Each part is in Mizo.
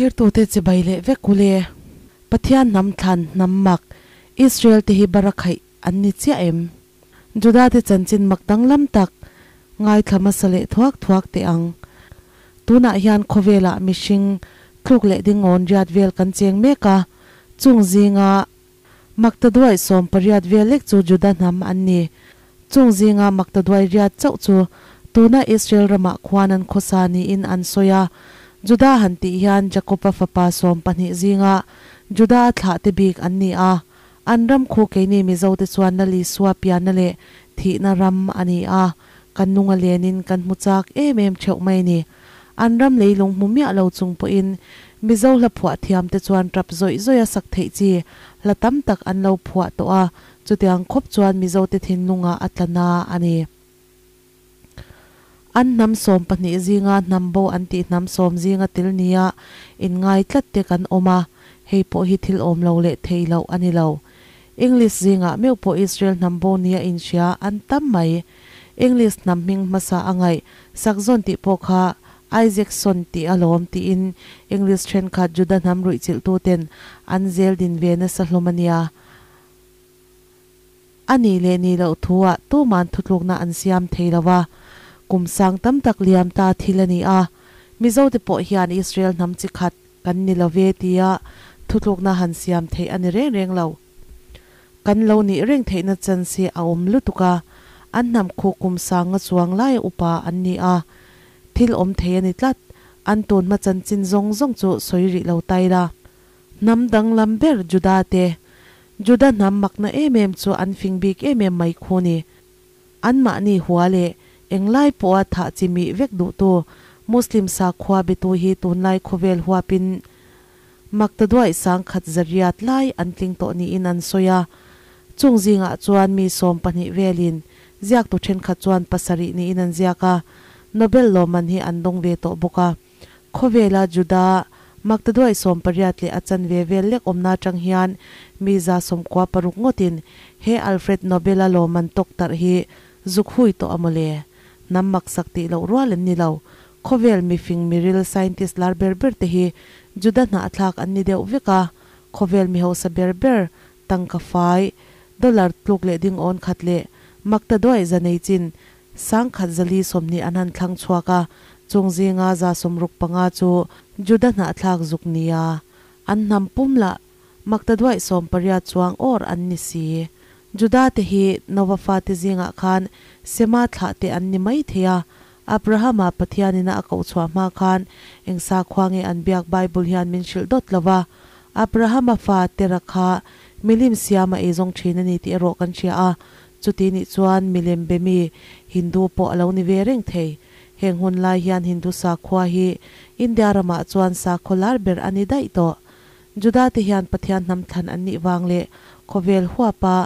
Thlirtute chibai leh vek u le. Pathian hnam thlan hnam mak Israel te hi barakhaih an ni chiah em? Juda te chanchin mak danglam tak ngaithla hmasa leh thuak thuak teh ang. Tunah hian khawvelah mihring tluk leh dingawn riat vel kan cheng mek a, chung zinga Maktaduai 18 vel lek chu Juda hnam an ni. Chung zinga maktaduai riat chauh chu tuna Israel ramah khuan an khawsa niin an sawi a. Juda han tih hian Jakob-a fapa 12 zinga Juda a thlahte bik an ni a. An ram khu keini Mizote chuan Lal Isua pianna leh thihna ram a ni a, kan nunga lenin kan hmu chak em em theuh mai ni. An ram leilung hmu miah lo chung pawhin Mizo hla phuah thiamte chuan tap zawih zawih a sak theih chi hla tam tak an lo phuah tawh a, chutiang khawp chuan Mizote thinlungah a tla na a ni. An hnam 12 zinga hnam bo an tih hnam 10 zinga tel nia inngai tlat te kan awm a, hei pawh hi thil awm lo leh thei loh a ni lo. English zingah meuh pawh Israel hnam bo nia inhria an tam mai. English hnam hming hmasa a ngaih Sakzawn tih pawh kha Isaacson tih alawm tiin English thenkhat Juda hnam ruihchilhtuten an zel din ve nasa hlawm a nia. A nih leh nih loh thuah tuman thutlukna an siam thei lo a, kum sang tam tak liam ta thil a ni a, Mizote pawh hian Israel hnam chi khat kan ni lo ve tia thutlukna han siam theih a ni reng reng lo. Kan lo nih reng theihna chance hi a awm lutuk a, an hnam khu kum sanga chuang laia upa an ni a, thil awm thei a ni tlat, an tun hma chanchin zawng zawng chu sawi rih lo tai la. Hnam danglam ber Juda te. Juda hnam makna em em chu an fing bik em em mai khu ni. Anmahni hua leh englai pawha thah chi mih vek duhtu Muslim sakhua betu hi tunlai khawvel huapin maktaduaih 1800 lai an tling tawh niin an sawi a. Chung zingah chuan mi 12 velin ziaktu thenkhat chuan 7 niin an ziak a, Nobel lawmman hi an dawng ve tawh bawk a. Khawvela Juda maktaduaih 18 leh a chanve vel lek awmna atang hian mi 96 ngawtin he Alfred Nobel-a lawmman tawk tarh hi zuk hui tawh a maw le? Hnam maksak tih loh rual an ni lo. Khawvel mifing miril scientist lar ber ber te hi Juda hnahthlak an ni deuh vek a, khawvel mi hausa ber ber tangka fai dollar tluk leh ding awn khat leh maktaduaih za nei chin 1420 an han thlang chhuak a, chung zinga 65 chu Juda hnahthlak zuk nia an hnam pum lah maktaduaih 18 chuang awr an ni si. Juda te hi Nova fate zingah khan Sema thlah te an ni mai thei a, Abrahama Pathianina a koh chhuah hma khan eng sakhua nge an biak Bible hian min hrilh dawt lo va, Abrahama fa Tera kha milim siama eizawng thin a ni tih erawh kan hria a, Chuti nih chuan milem be mi Hindu pawh a lo ni ve reng thei. Heng hun lai hian Hindu sakhua hi India ramah chuan sakhaw lar ber a ni daih tawh. Juda te hian Pathian hnam thlan an nih vang leh khawvel huapa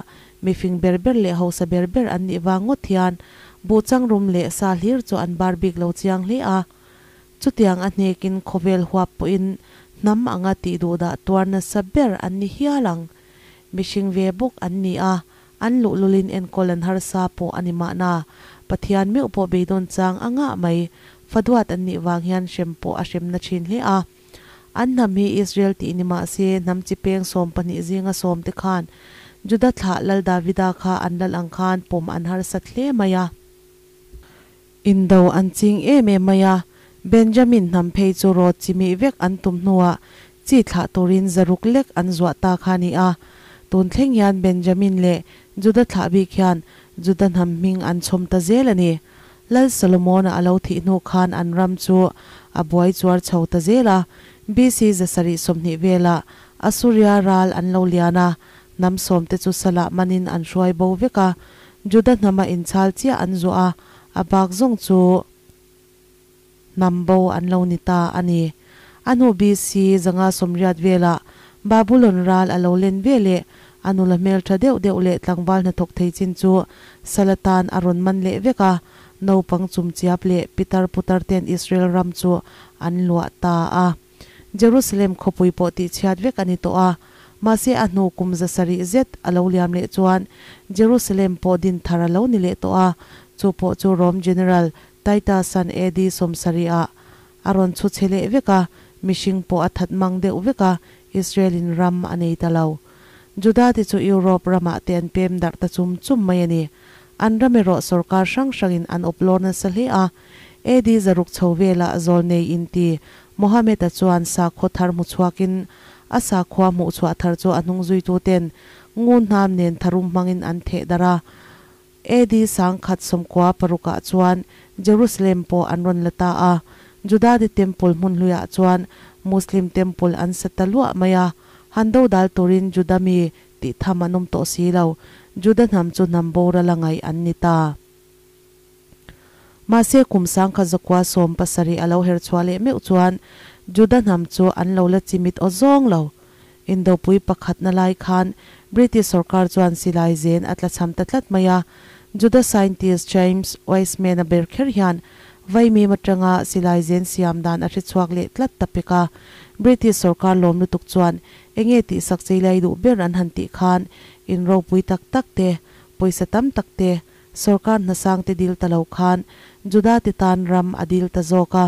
mifing ber ber leh hausa ber ber an nih vang ngawt hian buhchang rum leh sa hlir chu an bar bik lo chiang hle a. Chutiang a hnekin khawvel huap pawhin hnam anga tih duhdah tuar nasa ber an ni hial ang. Mihring ve bawk an ni a, An luhlulin enkawl an harsa pawh a ni mahna, Pathian meuh pawh beidawn chang a ngah mai. Faduat an nih vang hian hrem pawh a hremna thin hle a. An hnam hi Israel tih ni mah se, hnam chi peng 12 zinga 10 te khan Juda thlah Lal Davida kha an lal ang khan pawm an harsat hle mai a. Indo an ching em em mai a, Benjamin hnam phei chu rawt chi mih vek an tum hnuah chi thlah turin 600 lek an zuah ta kha a ni a. Tun thleng hian Benjamin leh Juda thlah bik hian Juda hnam hming an chhawm ta zel a ni. Lal Solomon-a a lo thih hnu khan an ram chu a buai chuar chho ta zel a. BC 720 velah Assuria ral an lo lian a, hnam 10 te chu salah manin an hruai bo vek a. Juda hnama inchhal chiah an zuah a, a bak zawng chu hnam bo an lo ni ta a ni. A hnu BC 580 velah Babulon ral a lo len ve leh a nula hmeltha deuh deuh leh tlangval hnathawk thei chin chu Salatan a rawn man leh vek a, naupang chumchiap leh pitar putar ten Israel ram chu an luah ta a. Jerusalem khawpui pawh tihchhiat vek a ni tawh a, mahse a hnu kum 700 zet a lo liam leh chuan Jerusalem pawh din thar a lo ni leh tawh a, chu pawh chu Rome General Titus-a'n AD 70 ah a rawn chhu chhe leh vek a, Mihring pawh a that mang deuh vek a, Israel-in ram a nei ta lo. Juda te chu Europe ramah te an pem darh ta chum chum mai a ni. An ram erawh sorkar hrang hrangin an awp lawr nasa hle a. AD zaruk chho velah zawlnei inti Mohammed-a chuan sakhaw thar hmu chhuakin a sakhua hmuhchhuah thar chu a hnung zuituten ngun hnam nen tharum hmangin an theh darh a. AD 1096 ah chuan Jerusalem pawh an rawn la ta a, Judate Temple hmun hluiah chuan Muslim Temple an sa ta luah mai a, han dodal turin Juda mi tih tham an awm tawh si lo, Juda hnam chu hnam boral a ngaih an ni ta. Mahse kum 1970 a lo her chhuah leh meuh chuan Juda hnam chu an lo la chimit aw zawng lo. Indopui pakhatna lai khan British sorkar chuan silai zen a tlachham ta tlat mai a, Juda scientist James Weizmann-a ber kher hian vaimim atanga silai zen siam dan a hre chhuak leh tlat ta pek a. British sorkar lawm lutuk chuan enge tihsak cheilai duh ber an han tih khan in ropui tak tak te, pawisa tam tak te, sorkar hnasang te dil ta lo khan Juda te tan ram a dil ta zawk a.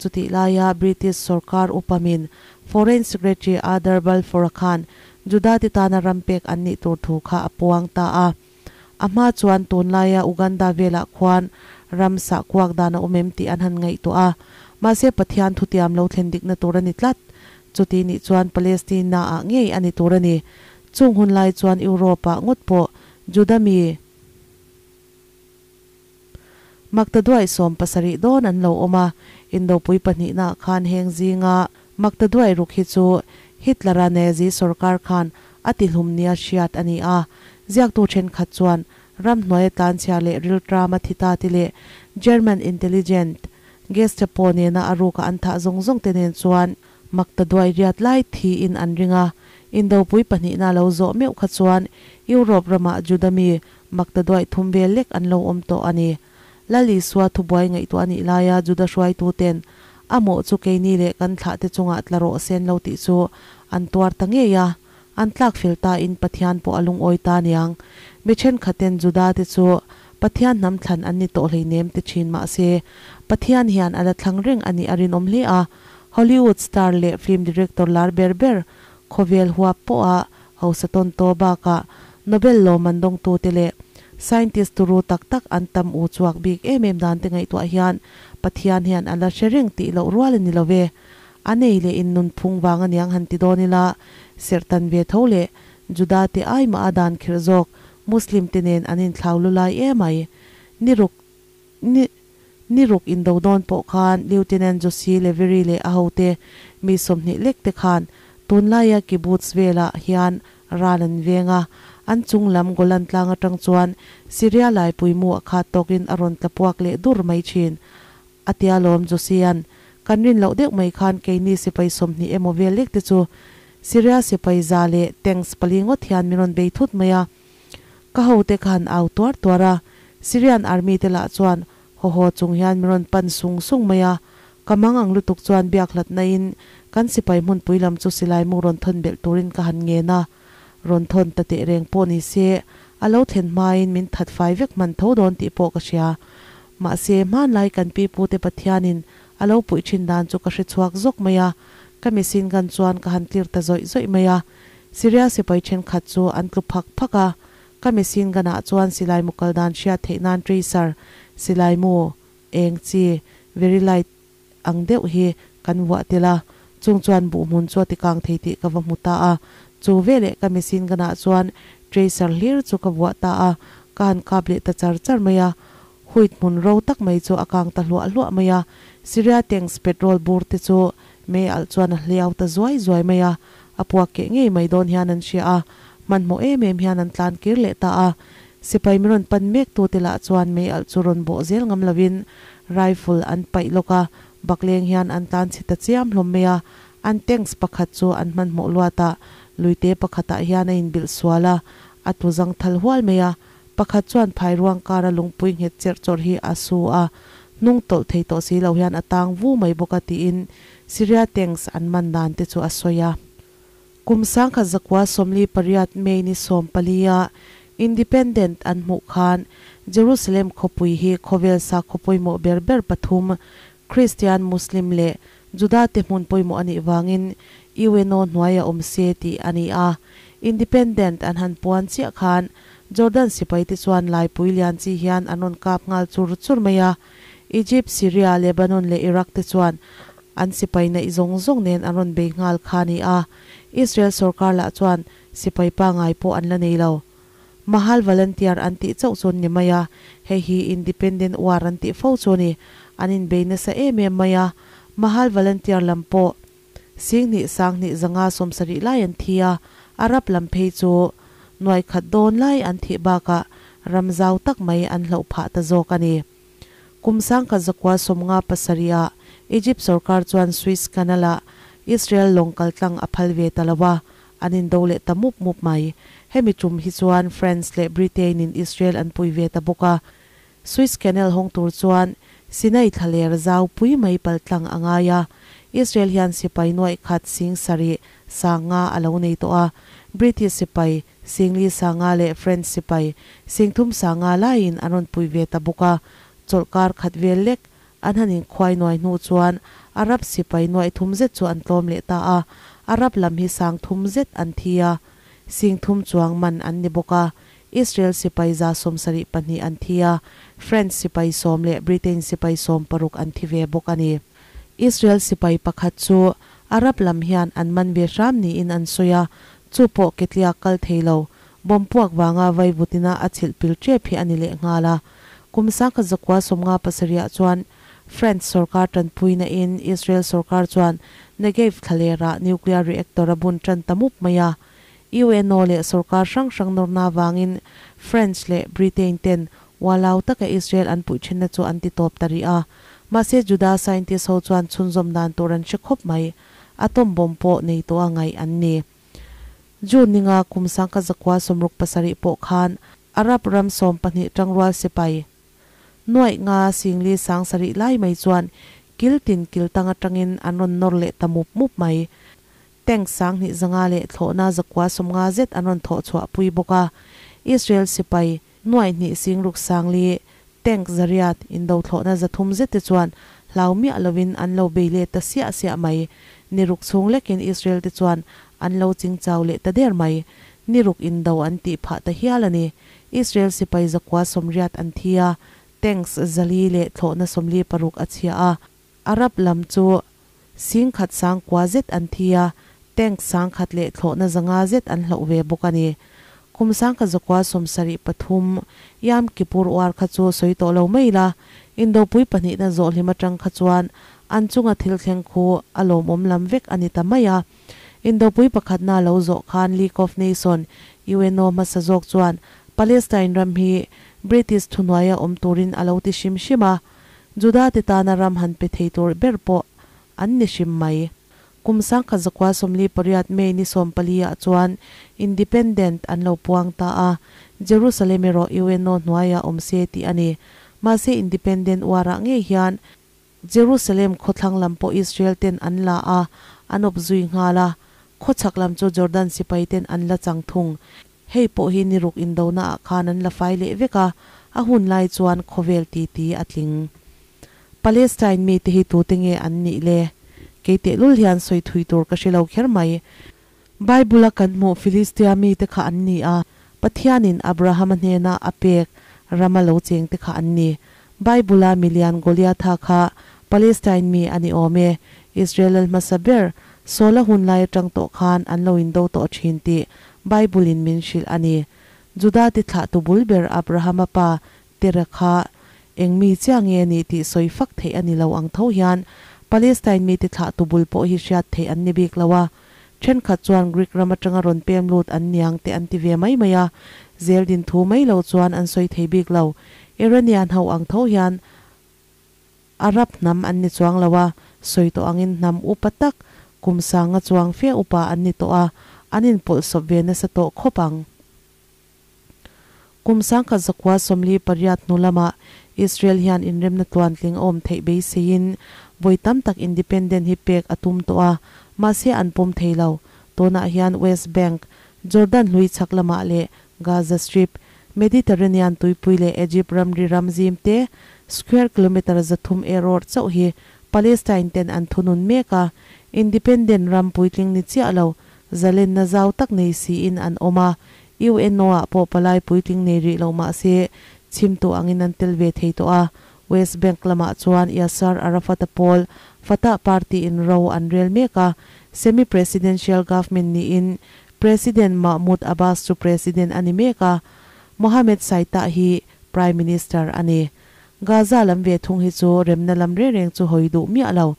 Chutih laia British sorkar upamin Foreign Secretary Arthur Balfour-a khan Juda te tana ram pek an nih tur thu kha a puang ta a. A hma chuan tunlaia Uganda velah khuan ram sah kuak dan a awm em tih an han ngaihtuah a. Mahse Pathian thutiam lo thlen dikna tur a ni tlat. Chuti nih chuan Palestina-ah ngei a ni tur a ni. Chung hun lai chuan Europe-ah ngawt pawh Juda mi Maktaduai 17 dawn an lo awm a, Indopui pahnihnaah khan heng zinga Maktaduai ruk hi chu Hitler-a Nazi sorkar khan a tihlum nia hriat a ni a. Ziaktu thenkhat chuan ramhnuaia tlanchhia leh riltrama thi ta ti leh German intelligent Gestapo nena a ruka an thah zawng zawng te nen chuan Maktaduai riat lai thiin an ring a. Indopui pahnihna lo zawh meuh kha chuan Europe ramah Juda mi Maktaduaih thum vel lek an lo awm tawh a ni. Lal Isua thubuai ngaihtuah a nih laia Juda hruaituten a mawh chu keini leh kan thlahte chungah tla rawh sen lo tih chu an tuar ta ngei a, an tlak fel tain Pathian pawh a lungawi ta niang. Mi thenkhaten Judate chu Pathian hnam thlan an ni tawh hleinem ti thin mah se, Pathian hian a la thlang reng a nih a rinawm hle a. Hollywood star leh film director lar ber ber khawvel huap pawha Hausa tawntaw bakah Nobel lawmman dawngtute leh scientist turu tak tak an tam u chuak bik em em dan te ngaihtuah hian Pathian hian a la hre reng tih loh rual a ni lo ve. A nei leh in nunphung vang aniang han ti dawn ila, serhtan ve tho leh Juda te ai mah a dan khirh zawk Muslim te nen an inthlau lulai emai. Ni ruk ni ni ruk indo dawn pawh khan Lieutenant Josie Levery leh a hote mi 20 lek te khan tunlaia kibbutz velah hian ral an veng a, an chung lam Golan tlang atang chuan Syria laipui mu a khat tawkin a rawn tla puak leh dur mai thin. A tia lawm Josie-a'n kan rin loh deuh mai khan keini sipai 20 emaw vel lek te chu Syria sipai za leh tanks pali ngawt hian min rawn bei thut mai a. Ka hote ka han au tuar tuar a, Syrian army te lah chuan haw haw chung hian min rawn pan sung sung mai a, ka mang ang lutuk chuan biak hlatna in kan sipai hmunpui lam chu silai mu rawn thawn belh turin ka han ngen a, rawn thawn ta teh reng pawh ni se a lo thlen hmain min that fai vek hman tho dawn tih pawh ka hria. Mahse, hmanlai kan pi pute Pathianin a lo puih thin dan chu ka hre chhuak zawk mai a, ka machine gun chuan ka han tlir ta zawih zawih mai a, Syria sipai thenkhat chu an tlu phak phak a, ka machine gun ah chuan silai mu kal dan hriat theih nan tracer silai mu eng chi very light ang deuh hi kan vuah tel a, chung chuan buh hmun chu a ti kang thei tih ka va hmu ta a, chu veleh ka machine gun ah chuan tracer hlir chu ka vuah ta a, ka han kap leh ta char char mai a, huit hmun ro tak mai chu a kang ta hluah hluah mai a, Syria tanks petrol bur te chu mei alh chuan a hliau ta zuai zuai mai a. A puak keh ngei mai dawn hian an hria a, hmanhmawh em em hian an tlan kir leh ta a. Sipai mi rawn pan mek tute lah chuan mei alh chu rawn bawh zel ngam lovin rifle an paih lawk a, bakleng hian an tlan chhe ta chiam hlawm mai a. An tanks pakhat chu an hmanhmawh luat a, luite pakhatah hian a inbilh sual a, a tlu zang thal hual mai a. Pakhat chuan phairuang kara lungpui nghet cherh chawrh hi a su a, hnung tawlh thei tawh si lo hian a tang vu mai bawk a tiin Syria tanks an man dan te chu a sawi a. Kum 1948 May ni 14 a Independent an hmuh khan Jerusalem khawpui hi khawvel sakhaw pawimawh ber ber pathum Christian, Muslim leh Juda te hmun pawimawh a nih vangin UNO hnuaiah awm se tih a ni a. Independent an han puan chiah khan Jordan sipai te chuan laipui lian chi hian an rawn kap nghal chur chur mai a. Egypt, Syria, Lebanon leh Iraq te chuan an sipai neih zawng zawng nen an rawn bei nghal kha a ni a. Israel sorkar lah chuan sipai pangai pawh an la nei lo. Mahal volunteer an tih chauh chu an ni mai a, hei hi Independent War an tih fo chu a ni. An inbei nasa em em mai a, Mahal volunteer lam pawh Singhnih sanghnih zanga sawmsarih lai an thi a, Arab lam phei chu nuai khat dawn lai an thih bakah ram zau tak mai an hloh phah ta zawk a ni. Kum sangkhat zakua sawmnga pasarih ah Egypt sorkar chuan Suez Canal ah Israel lawng kaltlang a phal ve ta lo a, an indo leh ta mup mup mai. Hemi tum hi chuan France leh Britain in Israel an pui ve ta bawk a. Suez Canal hawng tur chuan Sinai thlaler zau pui mai paltlang a ngai a. Israel hian sipai nuaih khat sing sarih sanga a lo nei tawh a. British sipai singli sanga leh French sipai singthum sanga laiin an rawn pui ve ta bawk a. Chawlhkar khat vel lek An han inkhuai nuai hnu chuan Arab sipai nuaih thum zet chu an tlawm leh ta a, Arab lam hi sang thum zet an thi a, sing thum chuang man an ni bawk a. Israel sipai 72 an thi a, French sipai sawm leh Britain sipai 16 an thi ve bawk a ni. Israel sipai pakhat chu Arab lam hian an man ve hram niin an sawi a, chu pawh ketliak kal thei lo, bomb puak vanga vaivutina a chhilh pil tep hi a ni lehnghal a. Kum 1957 chuan France sorkar tanpuina in Israel sorkar chuan Negev thlalerah nuclear reactor a bun tan ta mup mai a. UNO leh sorkar hrang hrang nawrna vangin France leh Britain ten ualau taka Israel an puih thenna chu an ti tawp ta rih a. Mahse Juda scientist ho chuan chhunzawm dan tur an hre khawp mai. Atom bomb pawh nei tawha ngaih an ni. June ninga kum 1967 pawh khan Arab ram 12 tangrual sipai nuaih nga singli sang sarih lai mai chuan kil tin kil tang atangin an rawn nawr leh ta mup mup mai. Tank 2500 leh thlawhna 190 zet an rawn thawh chhuah pui bawk a. Israel sipai nuaih hnih singruk sangli tank 800 indo thlawhna 300 zet te chuan hlau miah lovin an lo bei leh ta siah siah mai. Ni ruk chhung lekin Israel te chuan an lo chingchau leh ta der mai. Ni ruk indo an tih phah ta hial a ni. Israel sipai 180 an thi a, tanks 400 leh thlawhna 46 a chhia a. Arab lam chu 10,000 sangkua zet an thi a, tank 10,000 leh thlawhna 500 zet an hloh ve bawk a ni. Kum 1973 Yam Kippur War kha chu sawi tawh lo mai la, Indopui pahnihna zawh hlim atang kha chuan an chunga thil thleng khu a lawmawm lam vek a ni ta mai a. Indopui pakhatna lo zawh khan League of Nation, UNO, hmasa zawk chuan Palestine ram hi British thuhnuaia awm turin a lo ti hrim hrim a, Juda te tana ram han pe thei tur ber pawh an ni hrim mai. Kum 1948 May ni 14 ah chuan Independent an lo puang ta a, Jerusalem erawh UNO hnuaiah awm se tih a ni. Mahse Independent war ah ngei hian Jerusalem khawthlang lam pawh Israel ten an la a, an awp zui nghal a, khawchhak lam chu Jordan sipai ten an la chang thung. Hei pawh hi ni ruk indona ah khan an la fai leh vek a, a hun lai chuan khawvel titi a tling. Palestine mite hi tute nge an nih le? Kei tehlul hian sawi thui tur ka hre lo kher mai. Bible-a kan hmuh Philistia mite kha an ni a, Pathianin Abrahama hnena a pek rama lo chengte kha an ni. Bible-a milian Goliatha kha Palestine mi a ni awm e. Israel lal hmasa ber Saula hun lai atang tawh khan an lo indo tawh thin tih Bible-in min hrilh a ni. Juda ti thlahtu bul ber Abrahama pa Tera kha eng mi chiah nge ni tih sawi fak theih a ni lo ang tho hian Palestine mite thlahtu bul pawh hi hriat theih an ni bik lo a. Thenkhat chuan Greek ram atanga rawn pem lut an niang te an ti ve mai mai a, zel din thu mai lo chuan an sawi thei bik lo. Iranian ho ang tho hian Arab hnam an ni chuang lo a, sawi tawh angin hnam upa tak kum sanga chuang fe upa an ni tawh a, an inpawlhsawp ve nasa tawh khawp ang. Kum 1948 hnu lamah Israel hian inremna tluantling a awm theih beiseiin vawi tam tak independent hi pek a tum tawh a, mahse an pawm thei lo. Tunah hian West Bank, Jordan hlui chhak lamah leh Gaza Strip, Mediterranean tuipui leh Egypt ramri ram zim te square kilometre 300 erawr chauh hi Palestine ten an thunun mek a, independent ram puitling ni chiah lo, zalenna zau tak nei siin an awm a, UNO ah pawh palai puitling nei rih lo mah se chhimtu angin an tel ve thei tawh a. West Bank lamah chuan Yasser Arafat-a pawl Fatah party in ro an rel mek a, semi-presidential government niin President Mahmoud Abbas chu president a ni mek a, Mohammed Saitah hi prime minister a ni. Gaza lam ve thung hi chu remna lam reng reng chu hawi duh miah lo.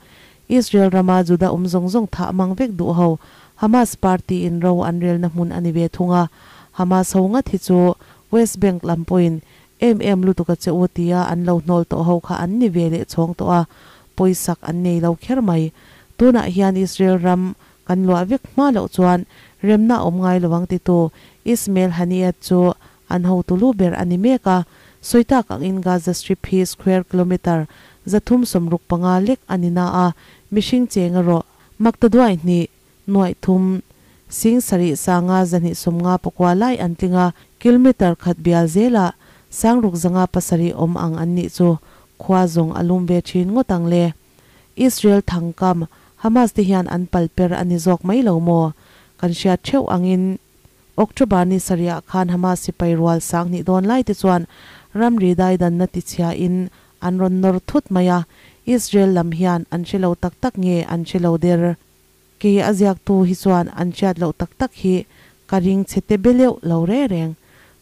Israel rama Juda awm zawng zawng thah mang vek duh ho Hamas party in ro an relna hmun a ni ve thung a, Hamas ho ngat hi chu West Bank lam pawhin em em lutuk a che u tia an lo hnawl tawh ho kha an ni ve leh chhawng tawh a, pawisak an nei lo kher mai. Tunah hian Israel ram kan luah vek hma loh chuan remna a awm ngai lo ang titu Ismail Haniyeh chu an hotu lu ber a ni mek a, sawi tak angin Gaza Strip hi square kilometre 365 lek a ni na a, mihring cheng erawh maktaduai hnih nuaih thum sing sarih sanga 250 pakua lai an tling a, kilometre khat bial zelah sangruk 507 awm ang an nih chu khua zawng a lum ve thin ngawt ang le. Israel thangkam Hamas te hian an pal per a ni zawk mai lo maw? Kan hriat theuh angin October ni sarihah khan Hamas sipai rual 2000 dawn lai te chuan ramri daidanna tichhiain an rawn nawr thut mai a, Israel lam hian an hre lo tak tak nge an hre lo der? Kei a ziaktu hi chuan an hriat loh tak tak hi ka ring chhe te be leuh lo re reng.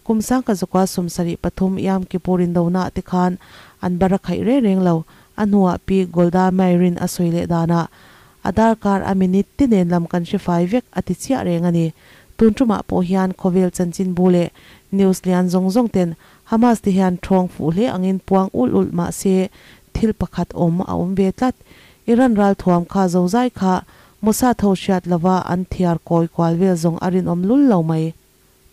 Kum sangka zakua 73 Yom Kippur indona te khan an bar a khaih re reng lo. A hnuah Pi Golda Meir-in a sawi leh danah, A darkar a minute te nen lam kan hre fai vek a ti chiah reng a ni. Tun tumah pawh hian khawvel chanchinbu leh news lian zawng zawng ten Hamas te hian thawng fuh hle angin puang ulh ulh mah se thil pakhat awm a awm ve tlat. Iran ralthuam kha zozai kha Mossad ho hriat lova an thiar kawi kual vel zawng a rinawm lul lo mai.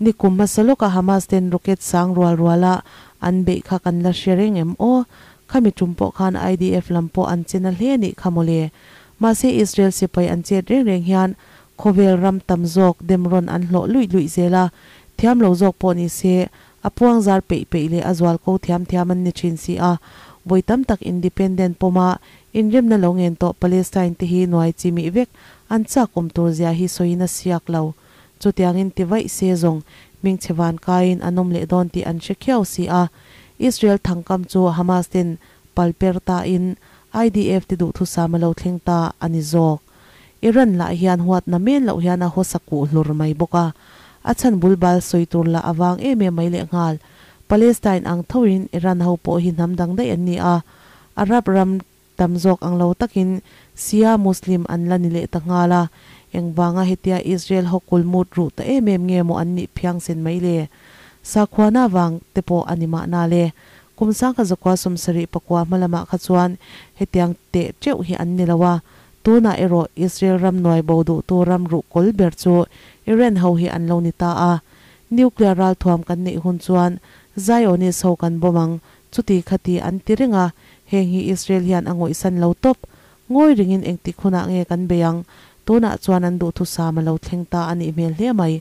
Nikum hmasa lawka Hamas ten rocket sang rual ruala an beih kha kan la hre reng em aw? Khami tum pawh khan IDF lam pawh an che na hle nih kha mawle. Mahse Israel sipai an chet reng reng hian khawvel ram tam zawk demrawn an hlawh luih luih zel a, thiam lo zawk pawh ni se a puang zar peih peih leh a zual ko thiam thiam an ni thin si a. Vawi tam tak independent pawma inremna lo ngen tawh Palestine te hi nuai chi mih vek an chak awm tur zia hi sawiin a siak lo. Chutiangin ti vaih se zawng hmingchhe van kaiin an awm leh dawn tih an hre khiau si a. Israel thangkam chu Hamas ten pal per tain IDF ti duhthusam a lo thleng ta a ni zawk. Iran lah hian huatna men loh hian a hawsa kuh hlur mai bawk a, a chhan bul bal sawi tur lah a vang em em mai lehnghal. Palestine ang thoin Iran ho pawh hi hnam dang daih an ni a, Arab ram tam zawk ang lo takin Shia Muslim an la ni leh ta nghal a, engvanga hetia Israel ho kulmut ruh ta em em nge maw an nih phiangsen mai le? Sakhuana vang te pawh a ni mahna le. Kum 1979 hma lamah kha chuan hetiang teh teuh hi an ni lo a, tunah erawh Israel ram nuai bo duhtu ram ruh kawl ber chu Iran ho hi an lo ni ta a. Nuclear ralthuam kan neih hun chuan Zionist ho kan bawm ang, chuti khati an ti reng a, heng hi Israel hian a ngawihsan lo tawp. Ngawi ringin engtik hunah nge kan bei ang? Tunah chuan an duhthusam a lo thleng ta a nih hmel hle mai.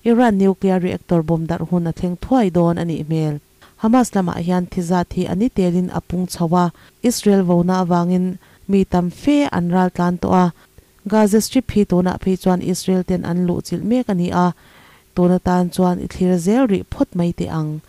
Iran nuclear reactor bawm darh hun a thleng thuai dawn a nih hmel. Hamas lamah hian thi zat hi a ni telin a pung chho a, Israel vona avangin mi tam fe an ral tlan tawh a. Gaza Strip hi tunah phei chuan Israel ten an luh chilh mek a ni a, tun atan chuan i thlir zel rih phawt mai teh ang.